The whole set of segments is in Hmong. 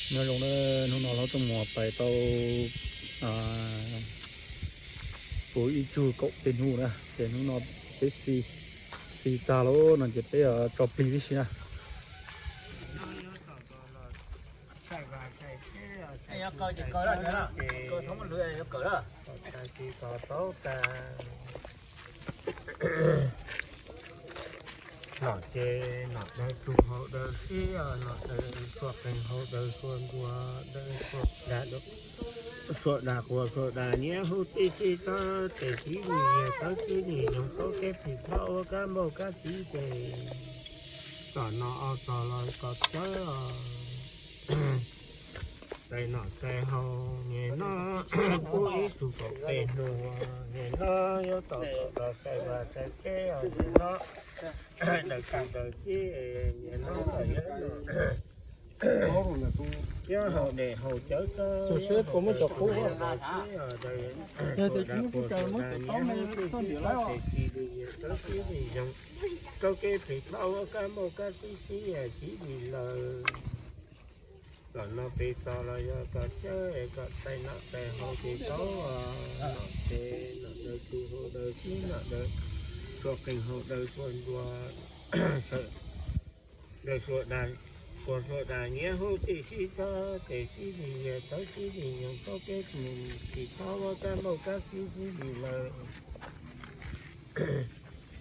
Nyob zoo na, hnub no Hlob Txooj Muas pais tau puv ib tsug kaum peb hnub na, ces hnub no peb xi, xi tag lawm no ces peb tso plig tib si na. Nom ces nom daws tsuag haus daws xib, nom daws tsuag qees haus daws tsuag ntuas, daws tsuag dag, tsuag dag quas tsuag dag nyiab hub tib si txhob tes xib lis yias tawb xib lis yoog taub keb plis plaub ua kab npauj kab xib ces txom no o txog los kos cawb txais nom txais haus nias no puv ib tsug kaum peb hnub nias no yuav tau los sai vas sai tsheb nias no daws tsuag daws xib nias no txom yawb no nyob haus dej haus cawv txob, xib daws tsuag dag quas tsuag dag nyiab hub tib si txhob tes xib lis yias tawb xib lis yoog taub keb plis plaub ua kab npauj kab xib xib xib lis lawm. Txom no pes txog los yog kos cawb kos txais nom txais haus ces taub, nom ces nom daws tsuag haus daws xib, nom daws tsuag qees haus daws tsuag ntuas, daws tsuag dag quas tsuag dag nyiab hub tib si txhob tes xib lis yias tawb xib lis yoog taub keb plis plaub ua kab npauj kab xib xib lis lawm.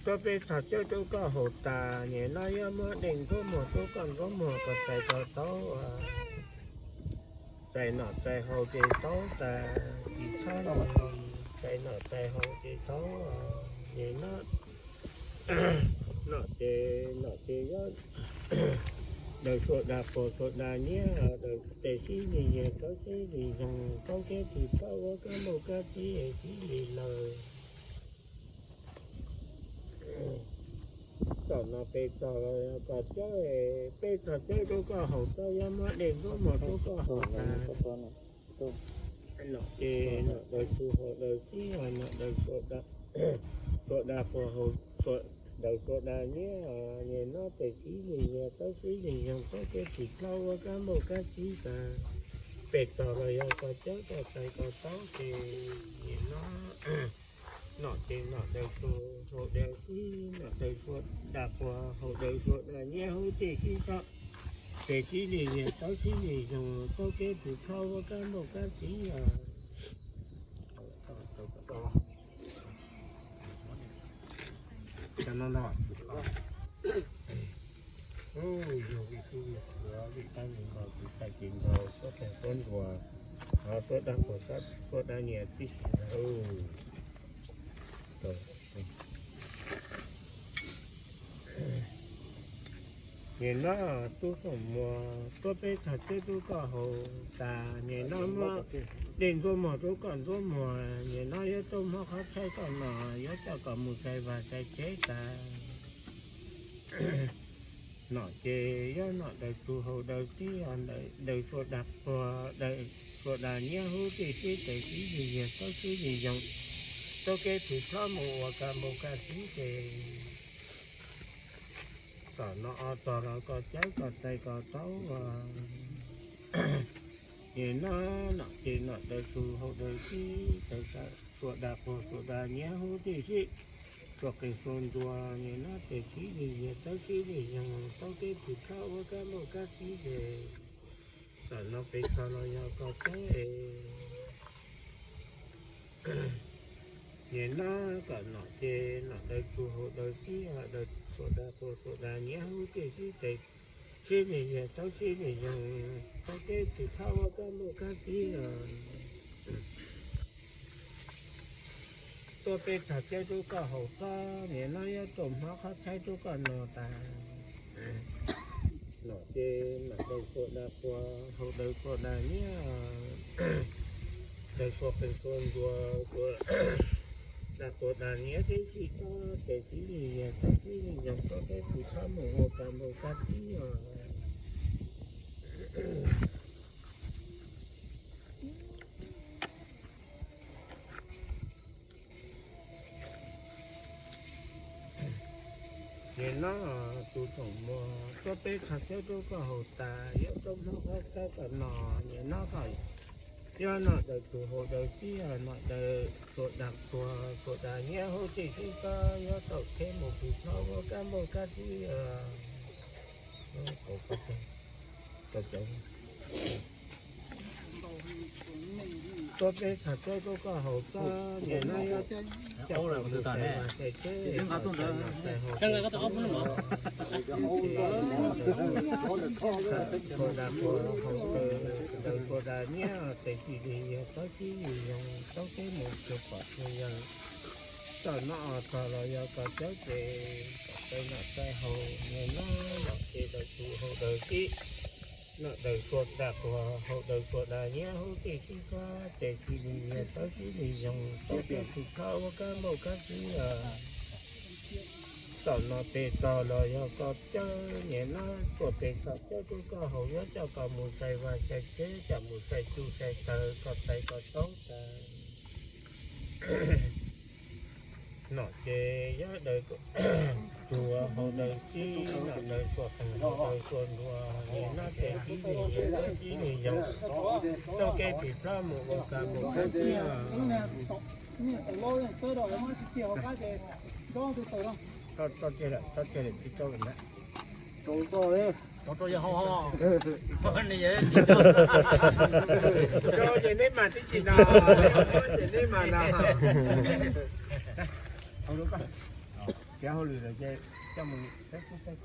Tuaj peb txog cawb rau koj haus tas nias no yuav muab dej ntxuab muag rau koj ntxuab muag kos txais kos taub, txais nom txais haus ces taub tas tsis txhob li, txais nom txais haus ces taub nias no nom ces nom ces yuav daws tsuag dag quas tsuag dag nyiab daws tes xib lis yias tawb xib lis yoog taub keb plis plaub ua kab npauj kab xib xib lis lawm. Txom no pes txog los yog kos cawb, peb txog cawb rau koj haus txob yuav muab dej ntxuab muag rau koj haus tas. Nom ces nom daws tsuag haus daws xib, nom daws tsuag dag quas haus daws tsuag dag nyiab nias no tes xib lis yias tawb xib lis yoog taub keb plis plaub ua kab npauj kab xib tas. Pes txog los yog kos cawb kos txais kos taub ces nias no nom ces nom daws tsuag haus daws xib, nom daws tsuag dag quas haus daws tsuag dag nyiab hub tib si txhob tes xib lis yias tawb xib lis yoog taub keb plis plaub ua kab npauj kab xib. Yog vim tub vim qhuav vim tab vim nkaus tus txhais ces nkaus suab qees suab ntuas, suab dag quas suab dag nyiab tib si ntag. Nias no tub Txooj Muas tuaj peb txog cawb rau koj haus tas, nias no muab dej ntxuab muag rau koj ntxuab muag, nias no yuav tuaj muab qhov tshaib koj no, yuav coj koj mus sai vaj sai tsev tas. Nom ces yog nom daws tsuag haus daws xib, daws tsuag dag quas, daws tsuag dag nyiab hub tib si tes xib lis yias taub xib lis yoog taub keb plis plaub mus ua kab npauj kab xib ces txom no o txog los koj cawb koj txais koj taub. Nias no nom ces nom daws tsuag haus daws xib, daws tsuag dag quas tsuag dag nyiab hub tib si, tsuag qees tsuag ntuas, nias no tes xib lis yias tawb xib lis yoog taub keb plis plaub ua kab npauj kab xib ces txom no pes txog los yog koj cawb. Nias no kom nom ces nom daws tsuag haus daws xib, daws tsuag dag quas tsuag dag nyiab hub tib si tes xib lis yias taub xib lis yoog taub keb plis plaub ua kab npauj kab xib. Tuaj peb txog cawb rau koj haus txob, nias no yuav tuaj muab qhov tshaib rau koj no tas. Nom ces nom daws tsuag dag quas haus daws tsuag dag nyiab, daws tsuag qees tsuag ntuas, dag quas dag nyiab tib si txhob tes xib lis yias taub xib lis yoog taub keb plis plaub mus ua kab npauj kab xib os. Nim no tus tsoom muag tuaj peb qhov cawb rau koj haus tas, yuav rau hmo koj cawb kom no, nim no koj yuav nom daws tus haus daws xib, nom daws xuas dag tuag xuas dag nyiab huv tib si, koj yuav tau qheb mus pw hlob ua kab npauj kab xib. Tuaj peb qhov cawb rau koj haus txob, nim no yuav coj mus xais vaj xais tsev, xuas dag tuag haus daws, xuas dag nyiab tes xis li yog txob xib li zoo, txob qheb mus cuag pom cuag yawg. Txawm noj txog los yog koj cawb ces kom txais nom txais haus, nim no los ces daws tus haus daws xib, nom daws xuas dag tuag haus daws xuas dag nyiab huv tib si, koj tes xis li yog txob xib li zoo, txob qheb mus cuag ua kab npauj kab xib. Txom no pes txog los yog koj cawb, nim no tuaj pes txog cawb rau koj haus, yuav coj koj mus xais vaj xais tsev, coj mus xais txuj xais taws, koj txais koj taub tas. Nom ces yog daws tsuag haus daws xib, nom daws xuas qees haus daws xuas nruas, nim no tes xib li yog txob xib li zoo, txob qheb mus cuag mus kab xib. Rau ces neb mas twb tsis no, ces neb mas no. Tiav hauj lwm lawm ces coj mus saib saib.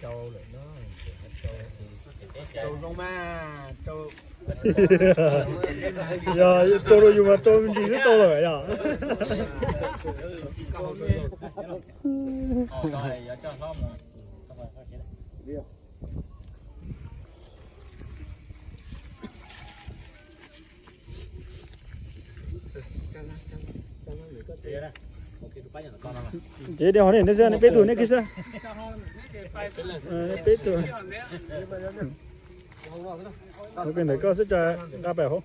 Rau lawm no, rau zoo mas, rau. Yog rau rau yus mas rau me ntsis twb tau lawm yog. Ces de ho ne, nej xwb, nej peb tug nej kiv xwb. Nej peb tug. Ntawm koj xwb, nqa pem hauv.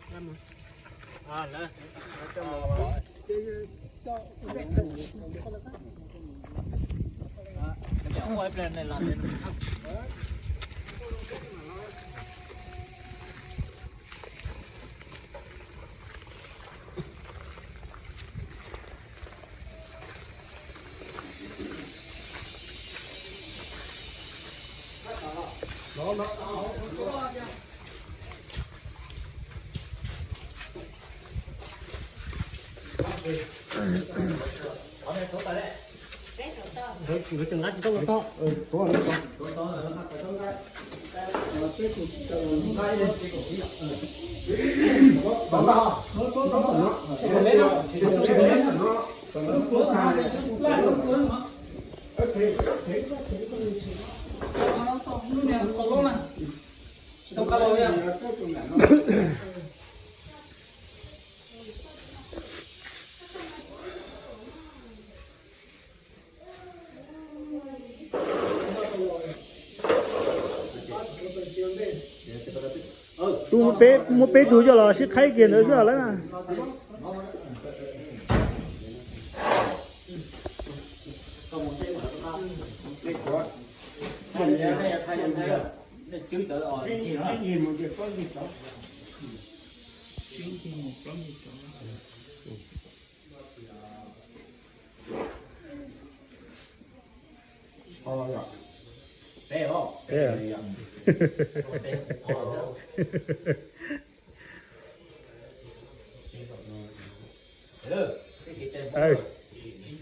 Tus muaj peb tug coj los sib qhaib kiag ntawd xwb lawm na.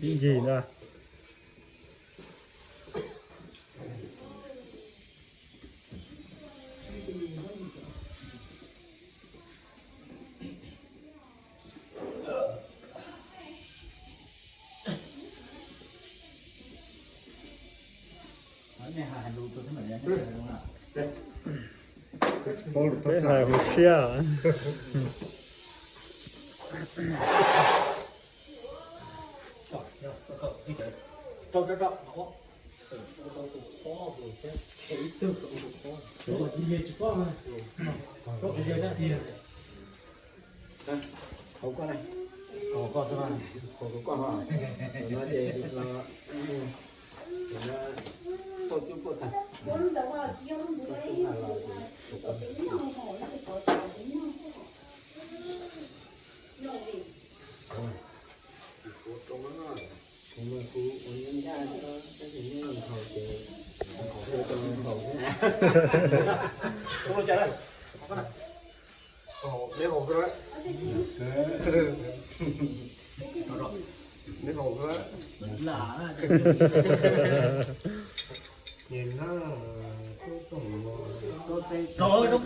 Ib ncig ntag. Peb hais hauv siab. Hauv koj ne. Koj xwb, koj koj no ces no, no, poj cub poj tag. Kuv ua nyab ncaj xwb, tab sis neb haus ces haus xwb. Neb haus xwb. Neb haus xwb. Niag hnab tub txoom, tau tau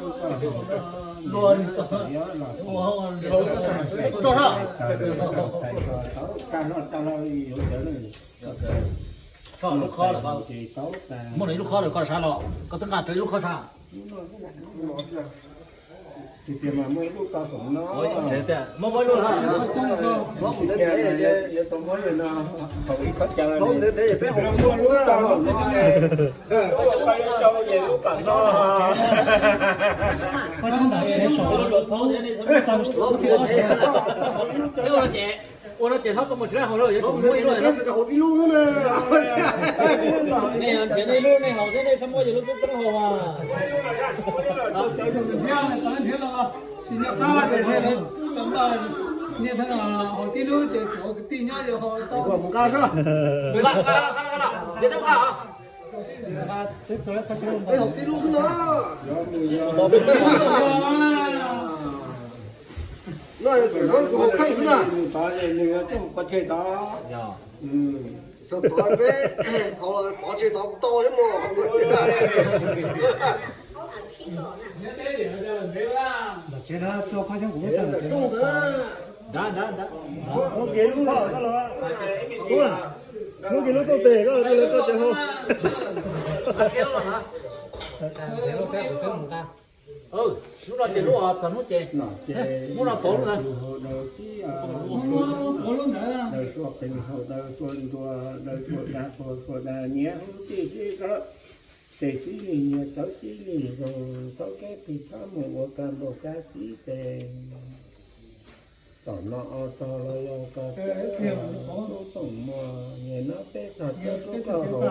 tau tau lub khob lawm, muaj ib lub khob lawm koj sab los, koj twb nqa rau ib lub khob sab. Tiag tiag mas muaj ib lub tau foom no. Muaj muaj ib lub, yuav tau muab no, haus ib khob caw no. Peb haus muaj lub tau foom no, koj yuav rau ces lub pam no. Koj sab ntawd es saum lub tau. Ua no ces hlob txoj mus tsis haus lawm, yuav tsum muaj ib lub. Peb tsis haus tib lub na. Nej nrhiav nej lub nej haus thiab, nej txhob muab yus lub twb txeeb haus mas. Nrhiav los tsis nco qab, niaj hnub haus tib lub ces tshuav kwv tij nyob yus haus tau. Haus tib lub xwb no. No kuv haus kheej xwb na. Nws yuav coj mus pov tseg tod. Txog tod peb haus los pov tseg tod kuv tau thiab mas. Muab kiag lub khob koj los, muab kiag lub tuaj tes koj los, lawv tuaj ces haus. Lub no ces lub txog hnub ces, hnub no pauv lub na. Daws suav qees haus daws suav nruas daws suav dag quas suav dag nyiam huv tij sib qawm, tes sib lig nyias tawv sib lig zoo, tau kev plig thob mus ua kab npauj kab xib tes. Txom no o txog los yog koj tub txoom muag, nyias nab peb txog cawb rub koj haus,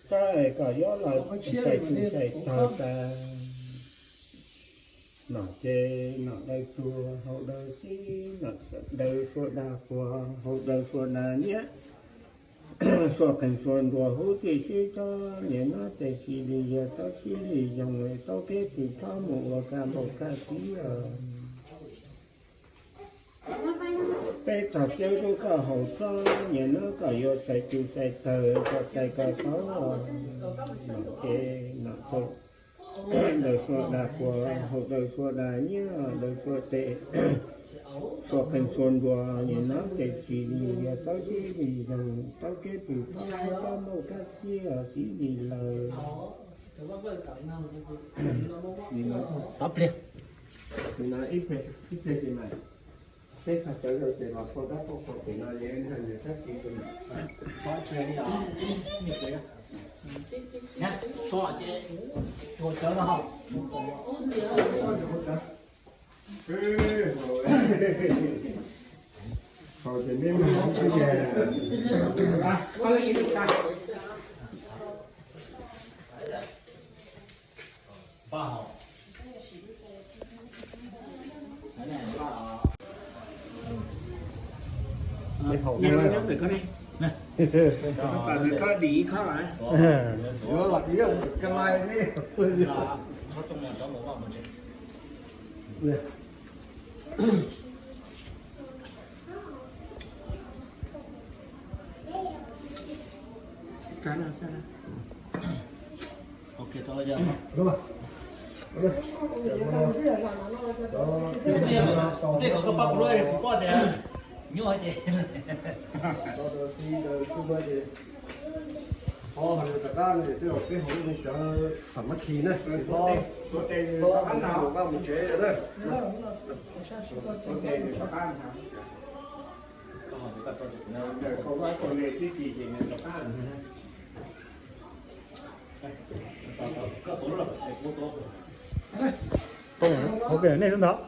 txawm koj yuav los sai tus sai tawg tas. Nom ces nom daws suav haus daws xib, nom daws suav dag quas haus daws suav dag nyiam, suav qees suav nruas huv tij sib tsob, nyias nab tes sib lig yog tau sib lig zoo, tau kev plig thob mus ua kab npauj kab xib os. Peb txog cawb rub koj haus tsob, nyias nab koj yuav sai tus sai tawg, koj sai koj tau. Nom ces nom tau daws suav dag quas haus daws suav dag nyiam, daws suav tes, suav qees suav nruas, nyias nab tes sib lig yog tau sib lig zoo, tau kev plig thob mus ua kab npauj kab xib os xib lig lawm. Tov pliag. Ib pliag ces mas peb txog cawv ces los phau dab phau qhua pem no es nws tab sis tus so ces tsuas cawv no haus. Haus ces neb mus haus xwb ces. Tej kom koj pab kuv lub kuv poj tias nyuaj ces. Qhov hais rov qab no ces tej zaum peb haus lub neej cawv xam mab khi na, hlob hlob mus vaj mus tsev na. Koj vaj koj le tib si ces nws rov qab. Hauv pem nej xwb ntag.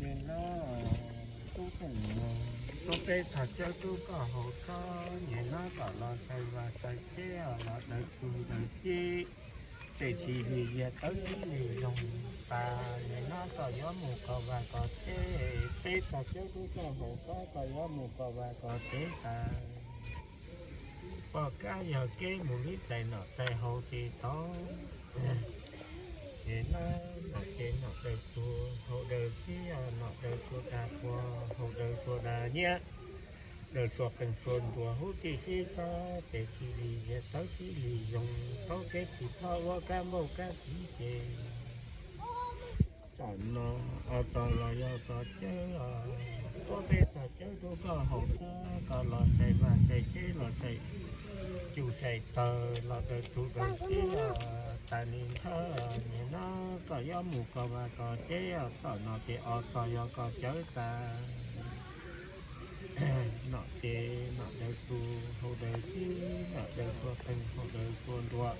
Nim no tub tub peb txog caw tub koj haus txob, nim no kom los txais vaj txais tsev los daws tug daws xib, tes tsis li yiag tawb xib li zoo tas, nim no koj yuav mus koj vaj koj tsev, peb txog caw tub koj haus txob koj yuav mus koj vaj koj tsev tas. Poj kab yog kev mus li txais nom txais haus ces tau. Ces no nom ces nom daws tug haus daws xib, nom daws tsua dag pua haus daws tsua dag nyiab, daws tsua qees tsua nruas huv tib sib txob tes xib li yiag tawb xib li zoo, thaub kev tsis txhob ua kab npauj kab xib ces. Tam no os txog los yog txog caw os, tuab peb txog caw tub koj haus txob koj los txais vaj txais tsev los txais cus txais taws los daws tug daws xib tas li ntawd, nim no koj yuav mus koj vaj koj tsev os, tam no ces os txog yog koj cawv tas. Nom ces nom daws tug haus daws xib, nom daws tsua qees haus daws tsua nruas,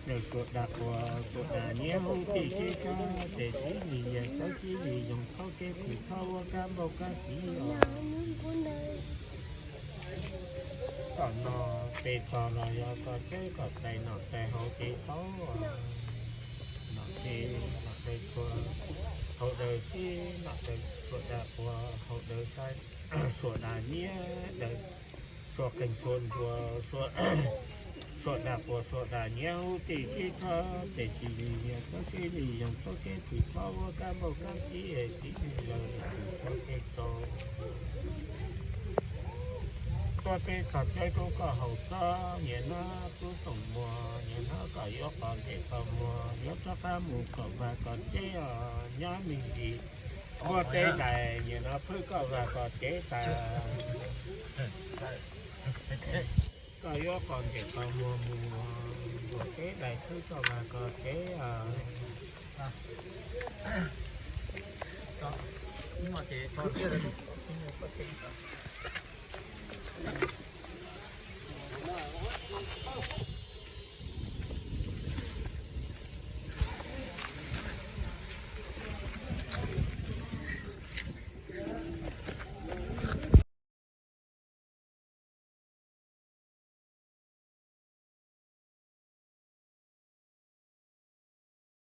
daws tsua dag pua tsua dag nyiab huv tib sib txob tes xib li yiag tawb xib li zoo, thaub kev tsis txhob ua kab npauj kab xib os. Tam no peb txog los yog koj caw koj txais nom txais haus ces tau. Nom ces nom daws tsua haus daws xib, nom daws tsua dag pua haus daws xib, tsua dag nyiab, daws tsua qees tsua nruas, tsua dag pua tsua dag nyiab huv tib sib txob tes tsis li yiag tawb xib li zoo, thaub kev tsis txhob ua kab npauj kab xib es xib li zoo, tsua kev txaus. Tuab peb txog caw tub koj haus txob, nim no tub txoom muag, nim no koj yuav qos ntes qos muag, yuav rov qab mus koj vaj koj tsev os, nyob me ntsis npuab teb dais, nim no phwb koj vaj koj tsev tas. Koj yuav qos ntes qos muag mus, npuab teb dais phwb koj vaj koj tsev os.